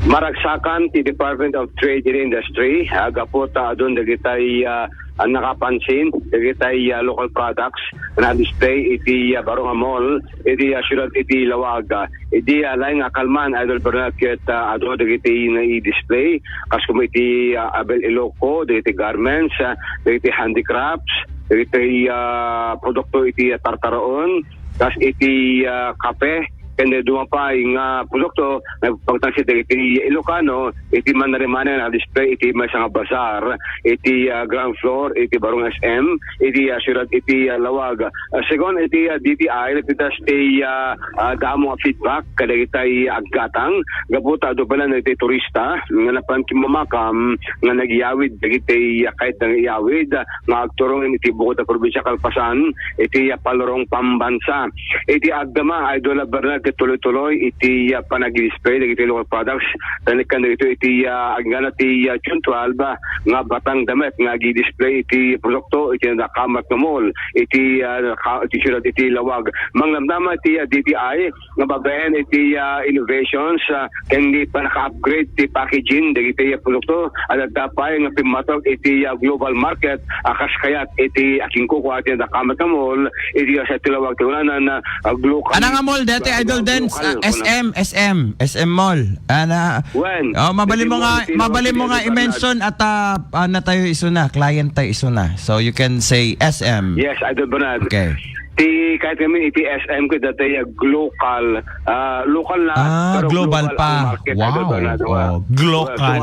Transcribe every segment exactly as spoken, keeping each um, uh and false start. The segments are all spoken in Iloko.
Maragsakan ti Department of Trade and Industry, ah, gapu ta adun dagitay, ah, ah, nakapansin, dagitay, ah, local products nga na-display iti, ah, baro nga mall, iti, ah, siyudad iti Laoag. Ah, idi, ah, laeng nga kalman, Idol Bernard, ket, ah, adu dagiti nai-display, kas kuma iti, ah, Abel Ilocco, dagiti garments, ah, dagiti handicrafts, dagiti, ah, produkto iti, ah, tartaraon, kas iti, ah, kape, ken duma pay nga produkto nga pagtangsit dagiti Ilocano iti manarimanay nga display iti maysa nga bazar iti, ah, ground floor iti barong S M iti, ah, siyudad iti, ah, Laoag. Ah, segun iti, ah, D T I, napitas ti, ah, ah, damo nga feedback kadagitay aggatang gapu ta adu pay laeng dagiti turista nga napan kimmamakam nga nagyawid dagiti, ah, kayatda nga iyawid, ah, nga agturong iti bukod a probinsia kalpasan iti, ah, Palurong Pambansa. Iti agdama, Idol Bernard, ket tuloy-tuloy iti, ah, panagdisplay dagiti local products. Tanikkan dagito iti, ah, agingga ti, ah, June twelve, ah, nga batangda met nga agdisplay iti produkto iti nadakamat nga mall iti, ah, ka-, iti siyudad iti Laoag. Manglamdama iti, ah, D T I nga babaen iti, ah, innovations, ah, ken ni panaka-upgrade ti packaging dagiti, ah, produkto. Adda pay nga pimmatok iti, ah, global market, ah, kas kayat iti akinkukua ti nadakamat nga mall iti, ah, sa Laoag ti unanan, ah, ah, global. Ana nga mall dati, Idol Dens? Global, ah, S M, S M, S M Mall. Ana? Wen, oh, mabalin mo nga, mabalin mo nga i-mention at, ah, ah, na tayo isuna, client tayo isuna. So you can say S M. Yes, Idol Bernard. Okay. Ti, kahit kami iti S M ko, dati, ah, global, ah, lokal na, ah, pero global pa. Ang market, Idol Bernard. Wow. Oh, global.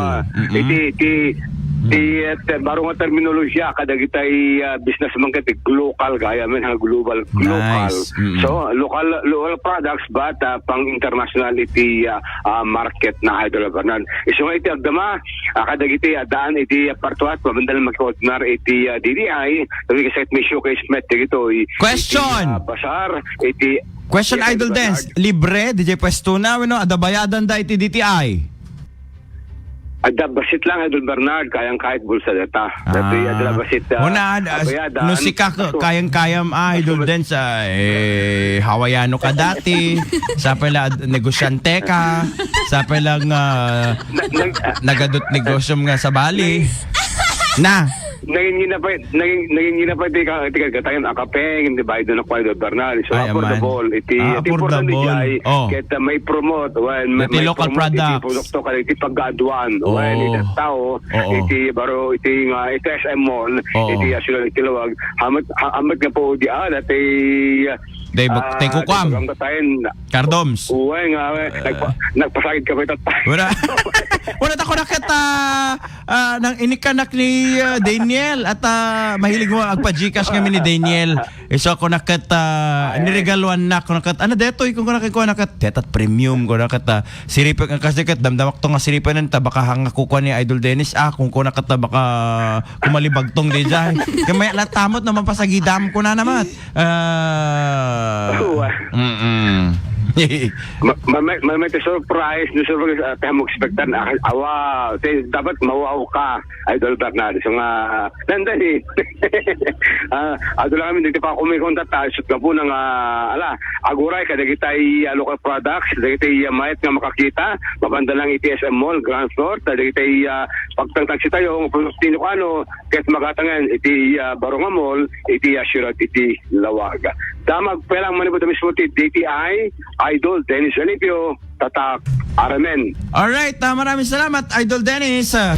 Iti, iti, ti, eh, baro nga terminolohiya, kadagitay, ah, businessman ket, global, kaya men, ha, global, global. Nice. So, local, local products, but, ah, pang international iti, ah, ah, market na, Idol Bernard. Isu nga iti agdama, ah, kadagiti addaan iti, ah, partuat, mabandalan makikoordinar iti, ah, D T I, kasi may showcase met dagitoy. Question! Iti, ah, bazar, iti. Question, yes, Idol Dens, libre, D J Pwesto na, wenno, adda bayadan da iti D T I? Adda basit lang, Idol Bernard, kayang kahit bulsa data. Dati, ah, adda basit, ah, una, ah, bayadan. No sika, kayang-kayam, ah, Idol Dens, ah, eh, Hawaiano ka dati, sapay la, negosyante ka, sapay lang, ah, nagadut negosyom nga sa Bali. Na. Naging ginapay, naging, naging ginapay ti ka-, ti kagatayan a kape, hindi ba, Idol, na Idol Bernal? So, affordable. Iti, iti importante affordable. Iti, oh. Ket, uh, may promote, well, may, iti may local promote, products. Iti produkto ka, iti pagkaaduan. Oh. Well, iti tao, oo. Iti baro, iti nga, iti S M Mall, oo. Iti Asilo, iti Lawag. Hamat, ha-, hamat nga po, di, ah, dati, uh, Day buk-, ah, tay kukuam. Day kukuam tayo. Cardoms. Uwe nga, eh. Eh. Nagpa-, nagpasagid ka ba itatta? Wala. Wala ta ko nakita, ah, nang inikanak ni, ah, Daniel at, ah, mahilig mo agpa-Gcash kami ni Daniel. Isu ko nakita, ah, ay, niregaluan na ko nakita. Ano, detoy kung ko nakikuha nakita. Tetat premium ko nakita. Siripek ang kasi kat damdamak to nga siripek nan ta baka hanga kukuha ni Idol Dennis. Ah, kung ko nakita baka kumalibagtong di jay. Kaya may latamot na mapasagidam ko na naman. Ah, oo, ah. Mm-mm. Ma-, ma-, ma-, may surprise, no surprise, ah, tayo mo expectan, ah, awa, te, dapat mawaw ka, Idol Bernardo. So nga, ah, nanda ni, ah, ado lang kami, dito pa kumikong tata, isut ka po ng, ah, ala, aguray, kadagitay, ah, local products, dagitay, ah, mayat nga makakita, mabanda lang iti S M Mall, ground floor, kadagitay, ah, pagtangtang si tayo, kung sino ka, ano, ket magatangan iti, ah, baro nga mall, iti, ah, siyudad iti Lawag. Damag pelang manipud a mismo ti D T I, Idol Dennis Alipio, Tatak, Aramen. Alright, ah, maraming salamat, Idol Dennis. Ah,